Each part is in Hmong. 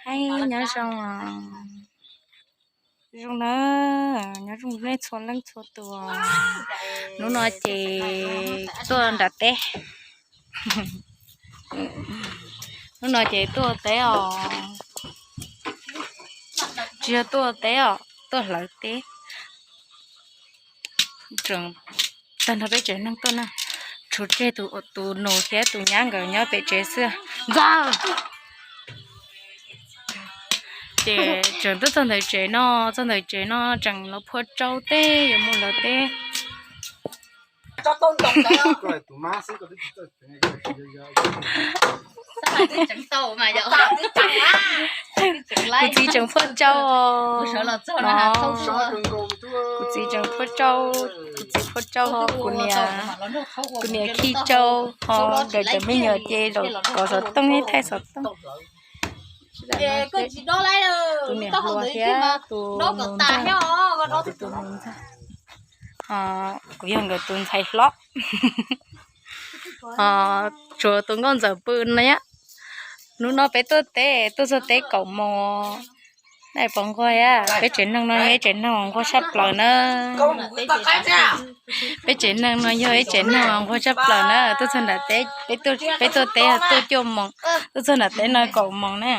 Hais nyob zoo, zoo na, nyob zoo nej txhua leej txhua tus. Hnub no ces tuaj nram teb. Hnub no ces tuaj teb os, tsis yog tuaj teb os, tuaj hlawv teb. Tseem tag nrho peb tsev neeg tuaj na, tshuav tseg tus, tus nus thiab tus nyab nkawd nyob pem tsev xwb. Ntxawg, ces tseem tuaj txog ntawm tsev no, txog ntawm tsev no tseem los phua tsau teb, yuav mus hlawv teb. Kuv txiv tseem phua tsau os. Kuv txiv tseem phua tsau, kuv txiv phua tsau ho kuv niam, kuv niam khi tsau ho nkawd cov me nyuam ces kov xov tooj thiab thaij xov tooj. Tus niam hluas thiab tus nus ntxawg, tus nus ntxawg, ho kuv yog nkawd tus ntxhais hlob. Ho tshuav tus nkauj ntxawm pw no thiab. Hnub no peb tuaj teb, tuaj txog teb kaum moos. Nej puas nquag thiab? Peb tsev neeg no yog ib tsev neeg uas nquag tshaj plaws na. Peb tsev neeg no yog ib tsev neeg uas nquag tshaj plaws na. Tuaj txog nram teb, peb tuaj teb tuaj cuaj moos, tuaj txog nram teb no kaum moos na.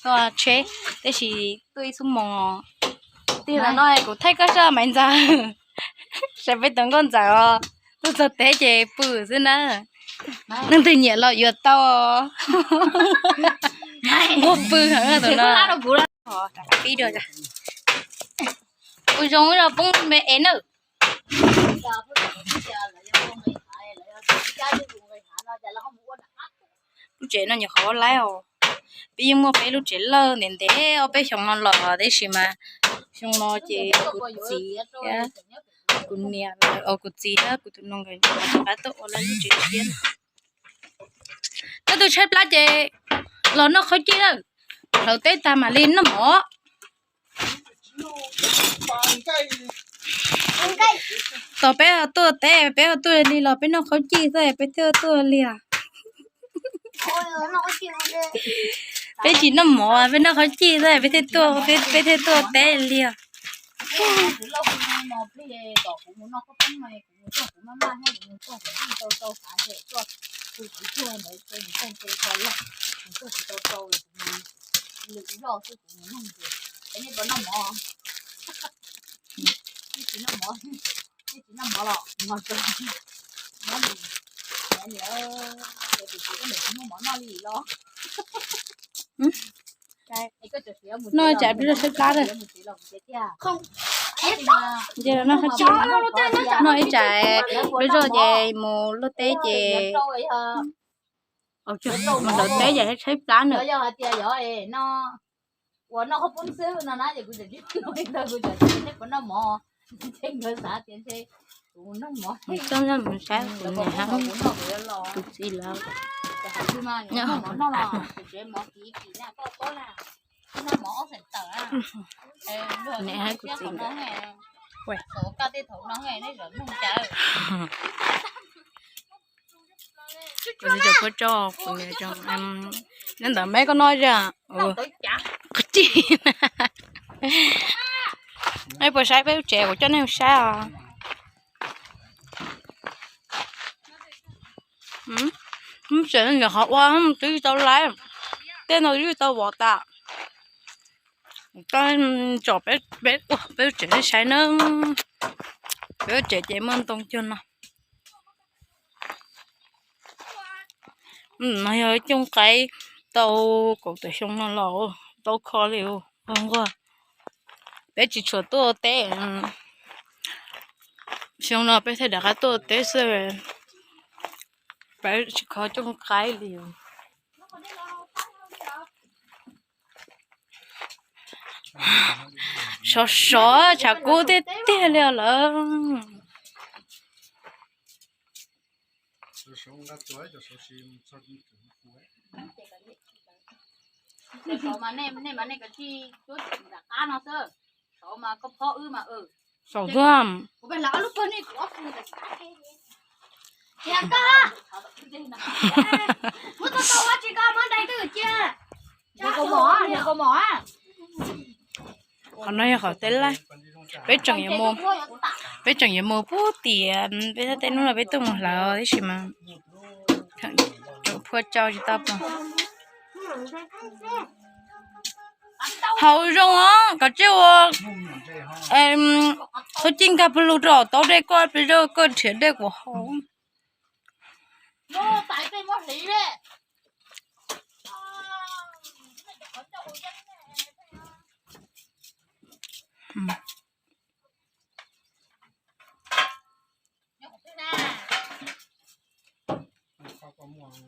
Tuaj tsheb, tab sis tuaj ib xuab moos. Tig los no kuv thaij koj soj Maiv Ntxawg, saib peb tus nkauj ntxawm os. Tuaj txog teb ces pw xwb na. Neeg twg nyiam los yuav tau. Nquag pw heev tus no. Pib dua, ua zoo los poob me es nawb. Lub tsev no nyuam qhuav laib os. Peb yeej muaj peb lub tsev lawj ntev ntev ob peb xyoo no los, tab sis mas xyoo no ces kuv txiv thiab kuv niam, kuv txiv thiab kuv tus nus nkawd rov qab tuaj ua lawv lub tsev tshiab. Koj tus tshaib plab ces los noj qhaub cij lawm, hlawv teb tag mam li noj mov. Tos peb ho tuaj teb, peb ho tuaj li los peb noj qhaub cij xwb peb thiaj tuaj li os. Peb tsis noj mov, peb noj qhaub cij xwb peb thiaj tuaj, peb thiaj tuaj teb li os. Noj ib tsam peb zog tshaib plab lawm. Noj ib tsam peb zog ces mus luaj teb ces mus hlawv teb ces tshaib plab na. Ua noj qhaub poob xwb no na ces kuv tseem tsis noj mov, ntshe nkawd xav tias ntshe kuv noj mov. Koj nyob mus saib kuv niam hab kuv txiv lawv noj mov no los tsev mov kim kim na koj paub na, noj mov ob xeem tawm na. Niam hab kuv txiv nkawd, koj tej thaum no neb zov noog cas. Kuv txiv cov phua tsau, kuv niam cov, nyob ntawm meb koj noj zog. Qhov txij, nej puas saib peb lub tsev, kuv coj nej mus saib os. Lub tsev no nyuam qhuav ua twb tsis tau laib, tej no twb tsis tau vov tas. Tsom peb, peb ua peb lub tsev nej saib na. Peb lub tsev ces muaj ntoo cuag no. No yog cooj qaib tau kaum tawm xyoo no los tau kho li nquag. Peb tsis tshua tuaj teb, xyoo no peb thiaj rov qab tuaj teb xwb. Peb tsis kho cooj qaib li. Sov sov tshav kub tiag tiag li lawm. Saum tuaj. Qhov no yog qhov teb laij. Peb tseem yuav mus, peb tseem yuav mus puag tiam, peb tej hnub no peb tuaj mus hlawv tib si mas tseem phua tsau tsis tau pom. Haus zoo os, koj tsis ua, txhob cij nkag pawg lug rau taub dej koj, peb koj nrhiav dej kuv haus.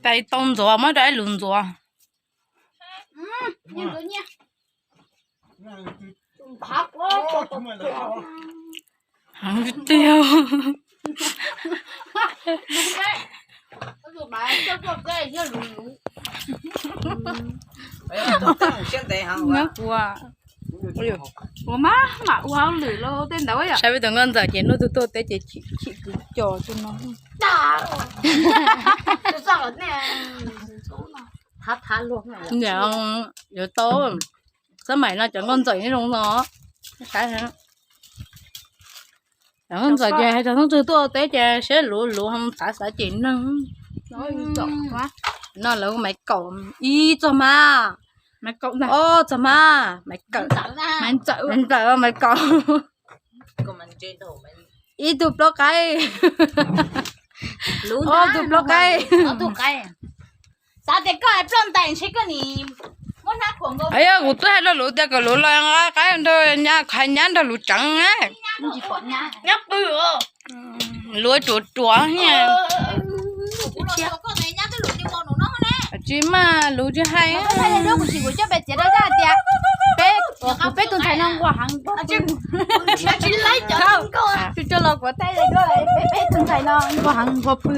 Tais tau ntxuav, muab rau ib lus ntxuav. Tiag. Nyob kuv, kuv mam mam ua hauj lwm los tej ntawd yom. Saib peb tus nkauj ntxawm ces hnub twg tuaj teb ces chim kwv cos tsis no. Yuav tau, xab maim no cov nkauj ntxawm yeej zoo no. Saib, cov nkauj ntxawm ces hais tias hnub twg tuaj teb ces saib luv luv ho xav xav cem neeg. No lawv maiv kaum ib txog mas, ob txog mas, maiv kaum, maiv ntxawm, maiv kaum. Ib tug plaub qaib, ob tug plaub qaib. Xav tias koj hais ploj ntais ntshe koj nim muab hnab khuam nkaus. Ayo, kuv twb hais rau luv tias kom luv los nqa qaib nrog nyab, hais nyab nrog luv tseev na. Nyab pw. Luv ruam ruam niag. Tsis mas luv tsis hais. Tias peb, kuv peb tus ntxhais no nquag heev, tsis laib cov nkauj. Tsis tso los kuv thaij peb, peb tus ntxhais no nquag heev nquag pw.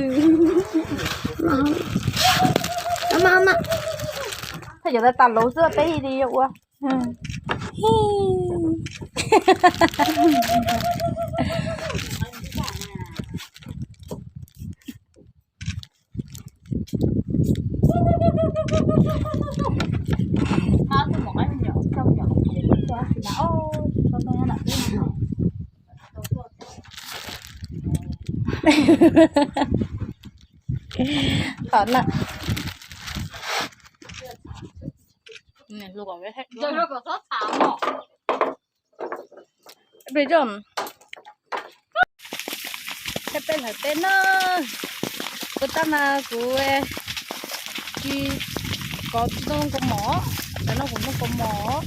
Thaij cov tas tas luv xwb peb li ua. Tom na. Peb hlawv teb na, kuv tab mas kuv tsis kov noj kaus mom, cov no kuv noj kaus mom,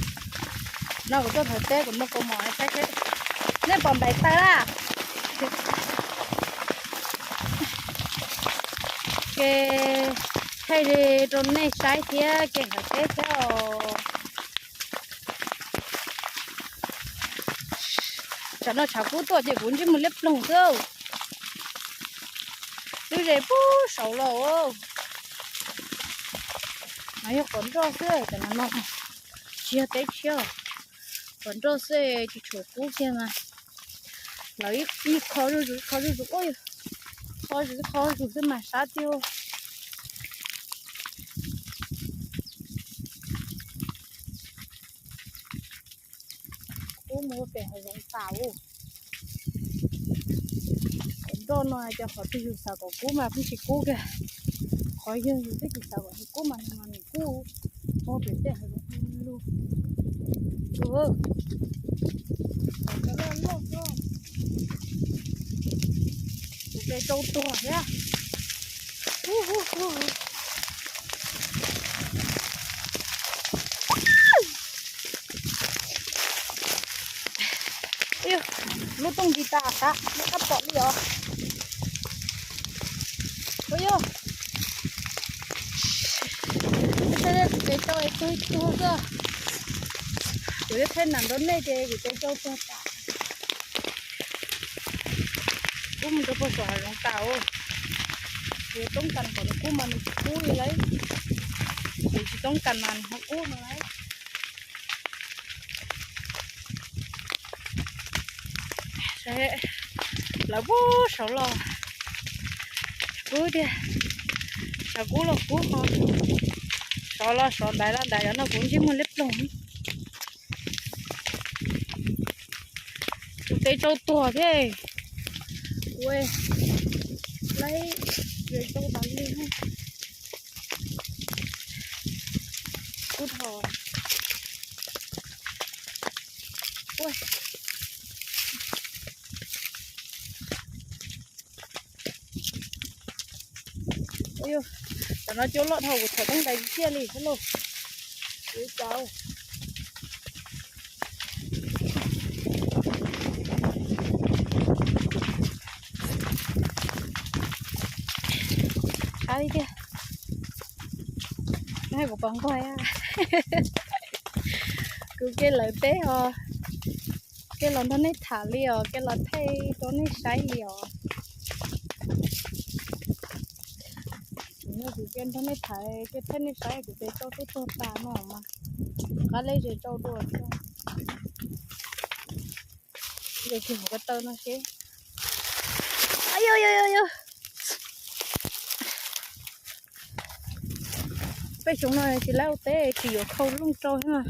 no kuv tuaj hlawv teb kuv noj kaus mom saib seb nej pom nplaim taw lawm. Ces thaij li rau nej saib thiab kev hlawv teb thiab os. Tsam no tshav kub tuaj ces kuv ntsej muag liab ploog xwb. Lub zes puag saud los. Mas yog qhov nroj xwb, tam no no tsis yog teb tshiab, qhov nroj xwb tsis tshua kub kiag mas. Lawv ib qho zuj zus, ib qho zuj zus, ib qho zuj zus xwb mas sab tiag. Kub mus pem hav zoov tas ub. Qhov nroj no cov qhov twg yus xav kom kub mas pheej tsis kub kiag. Qhov yog yus twb tsis xav kom nws kub mas nws mas nws kub. Ua pem tej hav zoov lug. Tus loj loj, tus tes tsau tuag thiab. Lub tooj nti tas qab, lub qab pom li os. Ua yog, kuv tes tsau tuag ib tug xwb. Kuv yuav thaij nam nrog nej ces kuv tes tsau tuag tas. Kub mus rau puag saum hav zoov tas. Kuv toob kas kom nws kub mas nws tsis kub li lauj. Kuv tsis toob kas mas nws ho kub no lauj. Lawv puag saud los kub tiag. Sav kub los kub ho. Sov los sov, ntaiv los ntaiv, yog no kuv ntsej muag liab ploog. Kuv tes tsau tuag thiab. Kuv laib zes tsau tas li. Kuv thov. Tam no cua loj dhau, kuv thov teeb tais tiag li thiab lauj. Kuv cau. Sab li tiag. Kuv pos nquag, kuv ke lawv teb os, ke los nrog nej tham li os, ke los thaij rau nej saib li os. Kuv ke nrog nej tham, ke thaij nej saib kuv tes tsau twb tuag tas no mas, qab leb zes tsau dua. Yog tsis hauv ko taw no seb. Peb xyoo no tsis lab ua teb, tsis yuav khau looj rau thiab mas,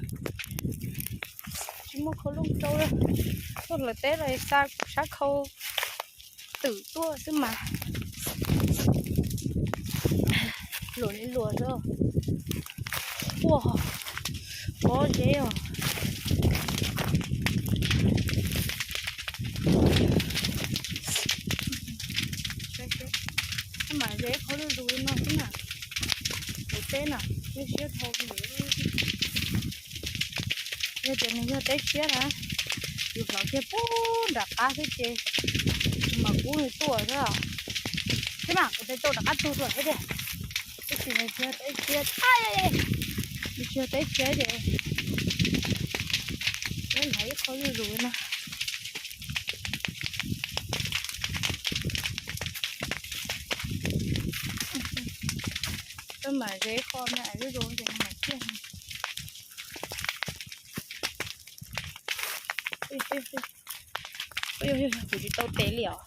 tsis muaj khau looj rau. Tuaj hlawv teb los xa sab khau twm tuaj xwb mas. Luam li luam xwb. Ua, pob zeb os. Mam zes qhov lwj zus li no xwb na. Kuv teb na, siab dhau. Yog tias nws yog teb tshiab na, yus hlawv kiag pub nram qab xwb ces mam kub nws tuaj xwb. Thiab mas kuv tes tsau rov qab tuag tuaj thiab tiag. Tab sis nws tsis yog teb tshiab, nws tsis yog teb tshiab ces peb hlawv ib qho zuj zus no. Peb mam zes qho na, zuj zus ces mam ciaj. Kuv tsis tau tes li os.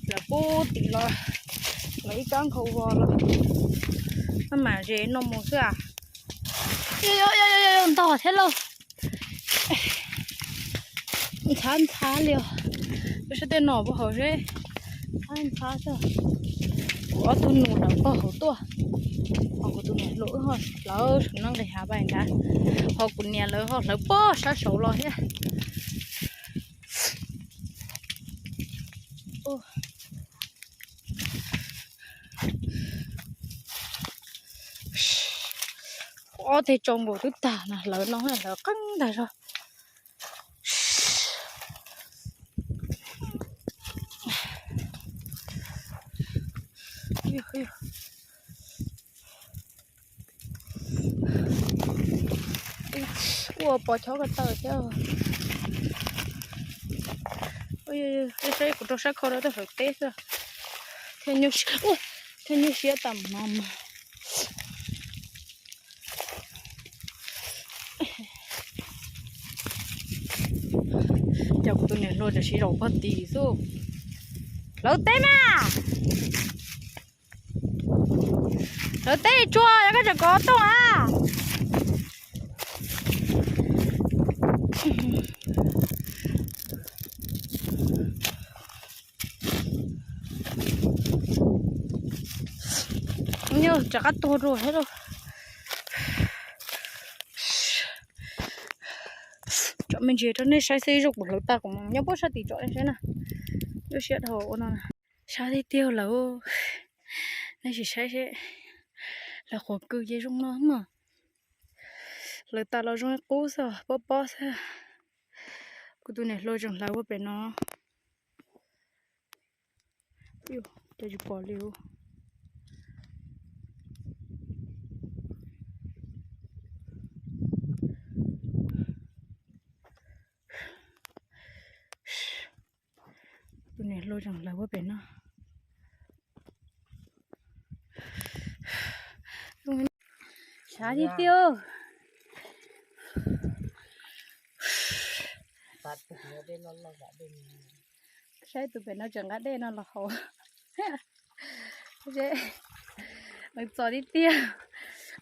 Lawv pub tim los, lawv ib kab nkhaus vos los, maj mam zes noj mus xwb as. Ntog thiab lauj. Ntxhab ntxhab li os. Peb sab tej no puag hauv seb, ntxhab ntxhab xwb. Kuv ob tug nus lawv pog hauv tuaj, ho kuv tus niam hluas wb ho hlawv saum no nqis hav pais nrad, ho kuv niam lawv ho hlawv pog sab saud los thiab. Ob teg tsau nkaus twb tag na, hlawv no hlawv qeeb ntag zog. Ua pos chob ko taw thiab. Saib kuv rau sab khau rau tej hlawv teb xwb. Thiaj nyuaj siab tas no mas. Cas kuv tus niam hluas tam sim zaum pog tim xwb. Hlawv teb mas. Hlawv teb tsuag, yog koj tseem kov tooj a. Nyob rov qab tuag dua thiab lauj. Tsom me ntsis rau nej saib xwb, ib zaug kuv hlawv tag kuv mam nyob puag sab tim tsom nej saib na. Lub siab dhau ua no. Sab tiag tiag lawm. Nej sim saib seb lawv qhuav kws ces zoo no mas. Hlawv tas los zoo ib qub xwb, pob pob xwb. Kuv tus niam hluas tseem hlawv ua pem no. Cas tsis pom li. Tus niam hluas tseem hlawv ua pem no. Sav tiag tiag. Saib tus pem no tseem nqa dej no los haus. Txom tiag tiag.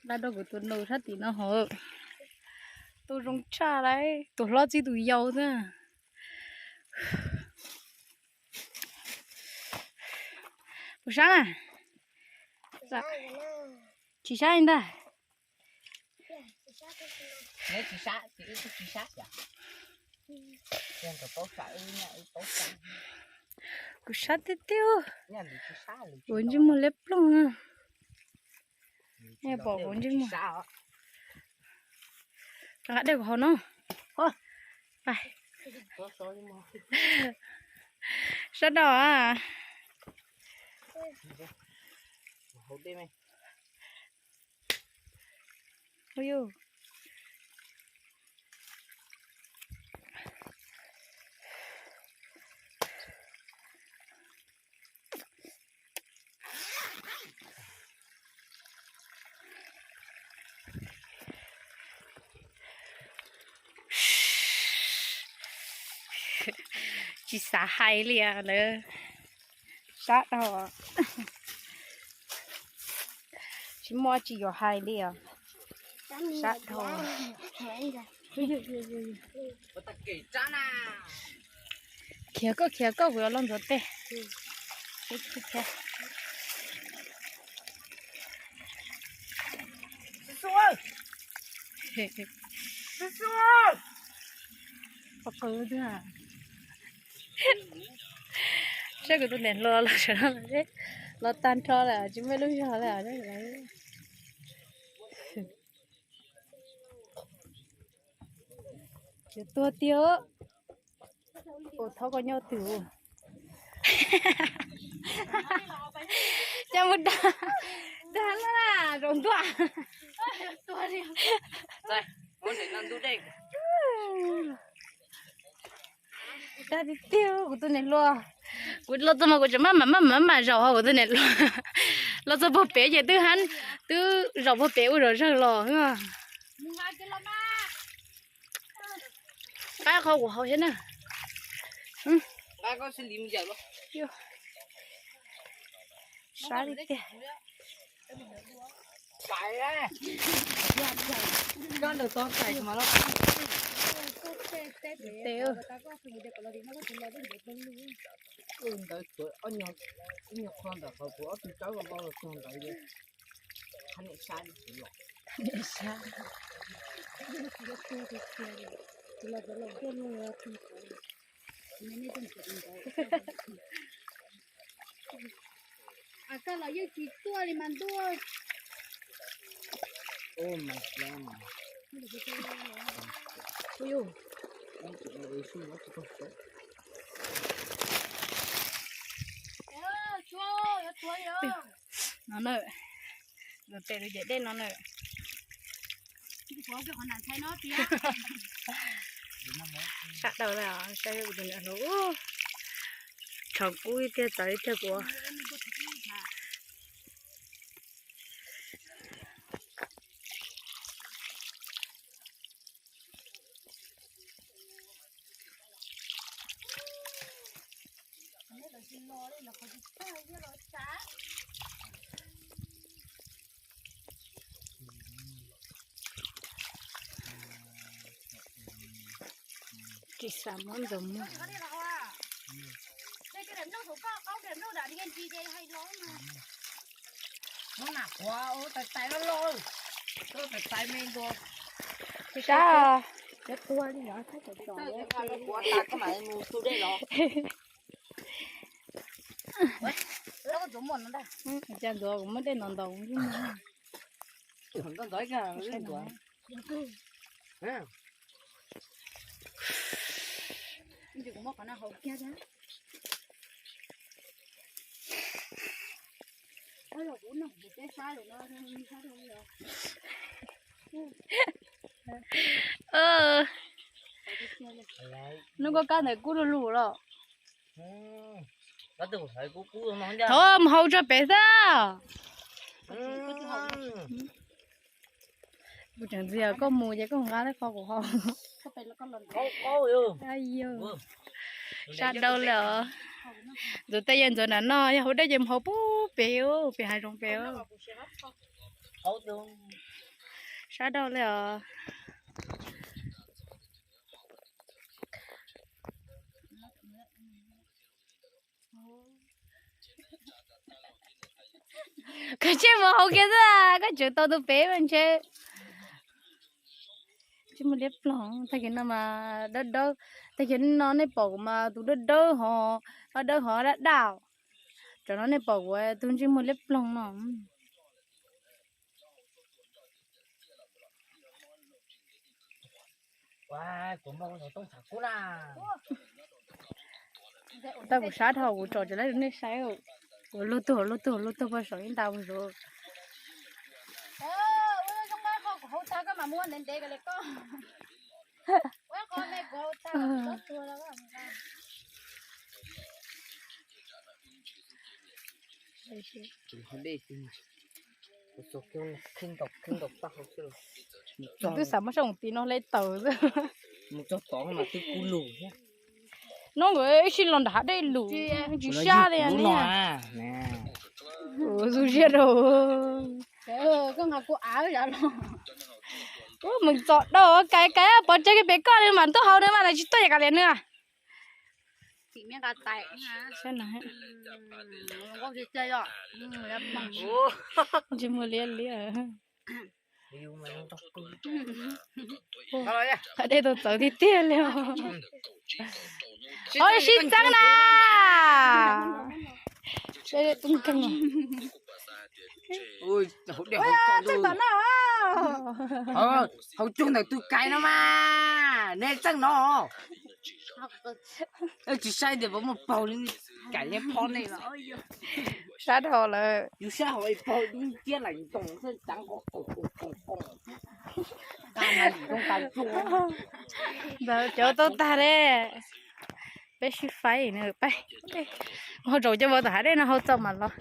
Nqa rau kuv tus nus sab tim no haus. Tus zoo tshaj lauj, tus hlob txij tus yau xwb. Puas sab na? Tsis sab li ntag. Kuv sab tiag tiag. Kuv ntsej muag liab ploog na. Nej pom kuv ntsej muag. Nqa dej kuv haus no. Sab dau a. Tsis xav hais li lawm. Sab dhau. Tsis muaj tsis yuav hais li os. Sab dhau. Khiav koj khiav koj, kuv yuav los ntxuav tes. Saib kuv tus niam hluas los sawv no los tag nrho lawm, tsis muaj ib lub zog lawm. Yuav tuag tiag. Ua thov koj nyob twg. Cas mus dag, dag no na, zaum ntua. Dag tiag tiag kuv tus niam hluas. Kuv los txog mas kuv tseem maj mam maj mam maj zaum hos kuv tus niam hluas. Los txog puag pem ces twb hab, twb zaum puag pem ua zom zawg los. Qab qhov kuv haus thiab na. Sab li tiag. Tes ntawd tuav ib nyuag qho ntawm qhov kuv ob tug tsawb los los txog ntawd ces. Qhab niam sab li kuv los. Koj los yeej tsis tuaj li mas ntuj. No na, los tes lub ceg dej no na. Sab dhau lawm, saib kuv tus niam hluas, tshav kub ib tiag txawv ib tiag kuv. Tsis xav muab ntxuav muag. Tsis sab. Cas ntxuav kuv muab dej no ntaus ntsej muag. Hnub koj kab ntawd kub lug lug los. Thov mus haus tso pem xwb. Kuv tseem ntxias koj mus ces koj nqa tej qho kuv haus. Sab dau li os. Ntxuav tej yawg ntxuav nram no, yog haus dej ces mus haus pub pem, pem hav zoov pem. Sab dau li os. Koj tsis mus haus kiag xwb, koj tseem tau tus pem mas ntshe. Tsis muaj liab ploog, tag kis no mas dawb dawb, tag kis no nej pom kuv mas tus dawb dawb ho, dawb ho dab dab. Tsam no nej pom kuv tus ntsej muag liab ploog no. Tau kuv sab dhau kuv tsom tsis laib rau nej saib. Ua luag tuag luag tuag luag tuag pag saum ib nta ua zov. Twb xav muab sab mus ti no hle tawm xwb. No nkawd ib sij los nram hav dej lus tsis sab li ne. Ua zug ziaj rau. Mus txom dau kais kais pov tseg kiag pem koj li mas tuaj haus no mas lawv tsis tuaj yam kav liam nws. Ntsej muag liab liab. Hav dej tau txawv tiag tiag li os. Sib txeeb na. Haus cuag ntawm tus kais no mas, nej txeej no. Tsis saib tias puas muaj paug li, kais liab phob nej. Sab dhau lawm. Yus sab hauv paug dub nciab laim ntoos xwb, cav nqos qoos qoos qoos. Ntawd cov tau tag li. Peb sib faib na, peb ho zaum cov vauv tom hav dej no hau txaus mam los.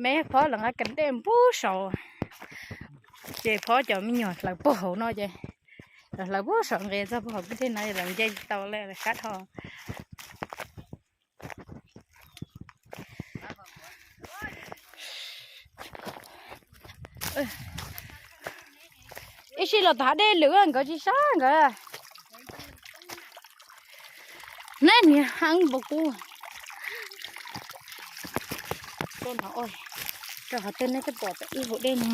Me phob lawv nqa kas dej npuab saud, ces phob cov me nyuam hlawv puag hauv no ces lawv hlawv puag saum nqis txog puag hauv kwj deg no lawv nce tsis tau li, lawv sab dhau. Ib sij los tom hav dej lwm nkawd tsis sab nkawd. Neb niag heev npaum kuv. Rau qhov twg nej twb pom tau ib hauv dej ne.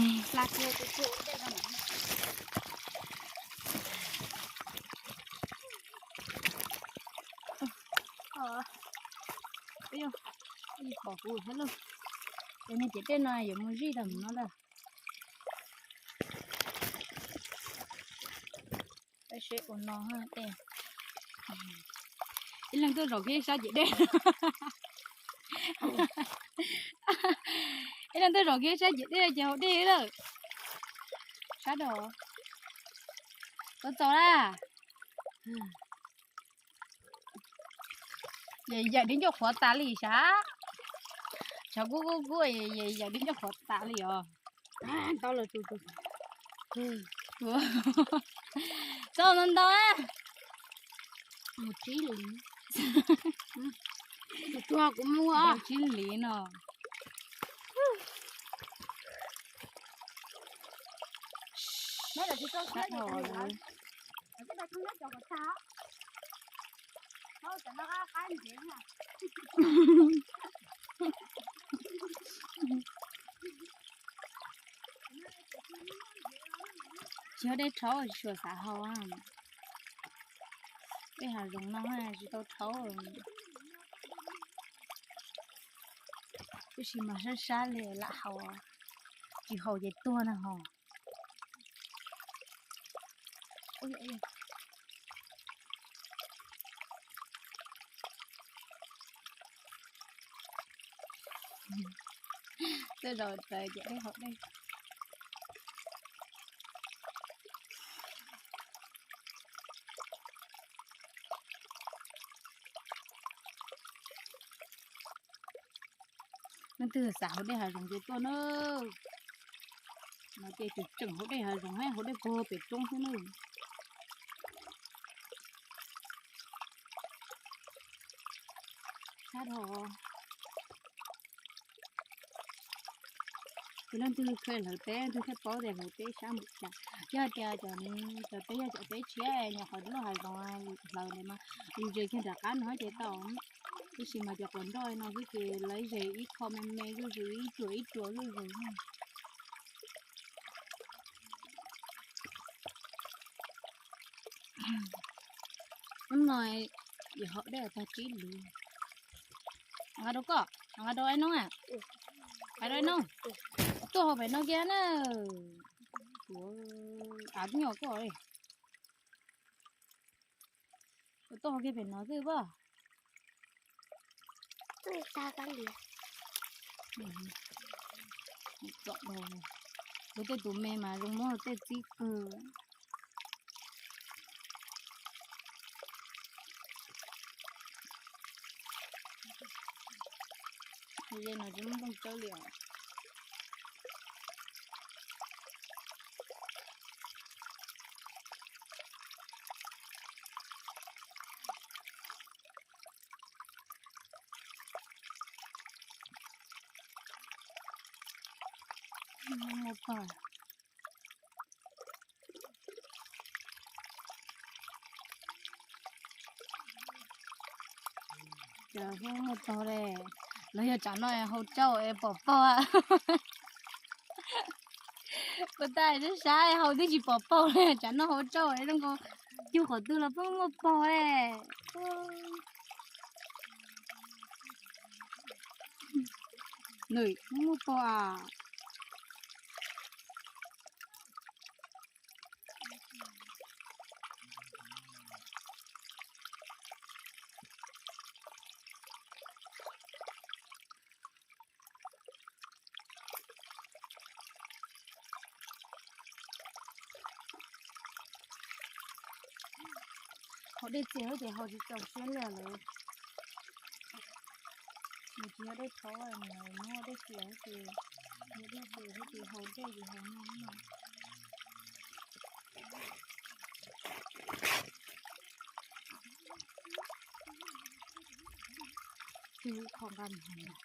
Pom kuv thiab lauj. Ces nej ciam dej no yuav mus zij tau mus no lawm. Seb ua no, ib leeg tuaj zaum kiag sab ciam dej. Ib leeg tuaj zaum kiag sab ciam dej ces haus dej lawm. Sab dau. Tau txaus na. Yawm dib ncauj qhuav tas li sav. Tshav kub kub kub, yawm dib ncauj qhuav tas li os. Tau lawm tus tus. Txaus ntau ntau na. Mus tsib hlis. Tus tuag kuv mus tsib hlis no. Tsis yog dej rhaub tsis tshua xav haus. Dej hav zoov no tsis tau rhaub. Tab sis mas sab sab li lam haus, tsis haus ces tuag na ho. Tej zaum txawv ces dej haus dej. Leej twg xav haus dej hav zoov ces tuaj na. No ces tseem tseem haus dej hav zoov, haus dej puag pem roob xwb na. Sab dhau. Ces leej twg kheev hlawv teb, leej twg thiaj paub tias hlawv teb sab npaum cas. Yog tias cov, cov teb yog cov teb tshiab nyuam qhuav lub hav zoov hlawv ntawd mas yus zes kiag nram qab no ces tau. Tab sis mas cov quav nroj no xwb ces lawv zes ib qho me me zuj zus, ib ruam ib ruam zuj zus. Hnub no yus haus dej tag tsib luv. Nqa rau koj, nqa rau Aib Noob, nqa rau Aib Noob. Tuaj haus pem no kiag na. Av nyuam koj li. Tuaj haus kiag pem no xwb pob. Kuv tej tus me mas zoo muab tej txib kawg. Ze no tsis muaj nplooj tsawb li os. Muaj pog. Cov muaj pog li, los yog tsam no haus tsau es pom pog. Puas tas sab sab haus twb tsis pom pog li, tsam no haus tsau es zoo nkaus cug qhov twg los pheej muaj pog li. Nws muaj pog a. Haus dej txias ces haus tsis txaus siab li lawm. Nws tsis yog dej tshauv, nws muaj dej txias ces, yog dej txias ces haus dej ces haus no no. Kho nqa mus.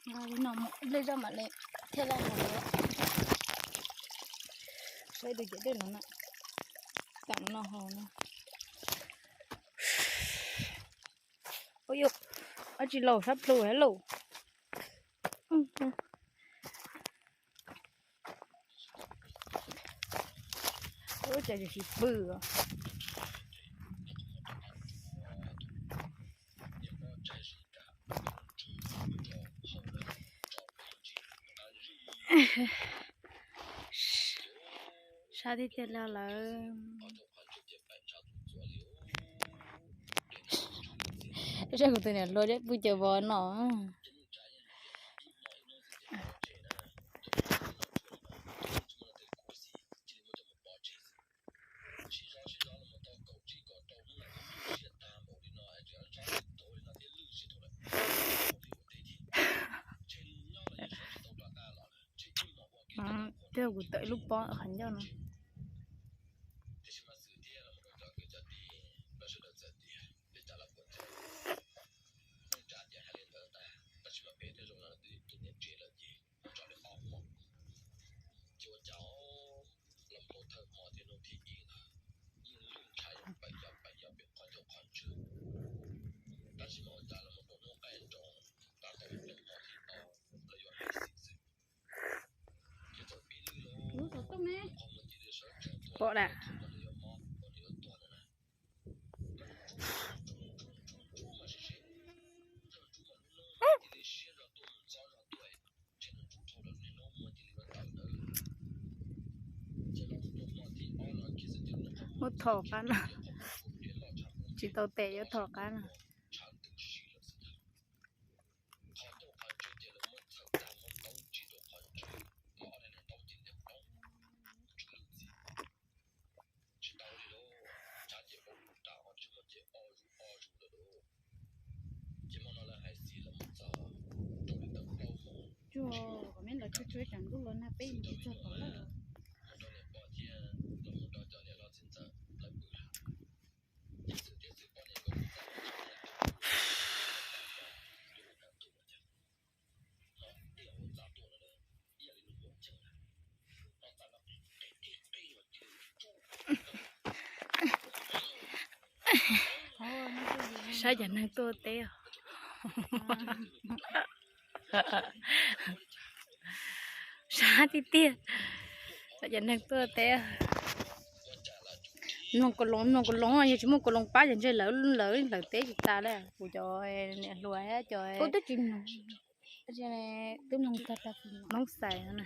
Nqa li no mus ib pliag zoj mam li thiaj li haus. Saib tus cawv dej no na, tam no haus no. Ua yus, ab tsis laus sab plhu hab lauj. Ua cas tsis pw os. Sab tiag tiag li lawm. Saib kuv tus niam hluas deb pw caws vos no. Twb kuv tawm lub pob qhov ncauj no. Pom da. Muab thom qab no. Tsis tau tes yuav thom qab no. Tsuag, kom me los tsuag tsuag ib tsam ntuj los nag peb mus tsis txog tom lawm. Saib cov neeg tuaj teb os. Sab tiag tiag. Saib cov neeg tuaj teb. Mloog kaus loos, mloog kaus loos, yog tsis muaj kaus loos pab ces ntshe lawv, lawv hlawv teb tsis tas li. Kuv cov niam hluas thiab cov Hmoob Xais no na.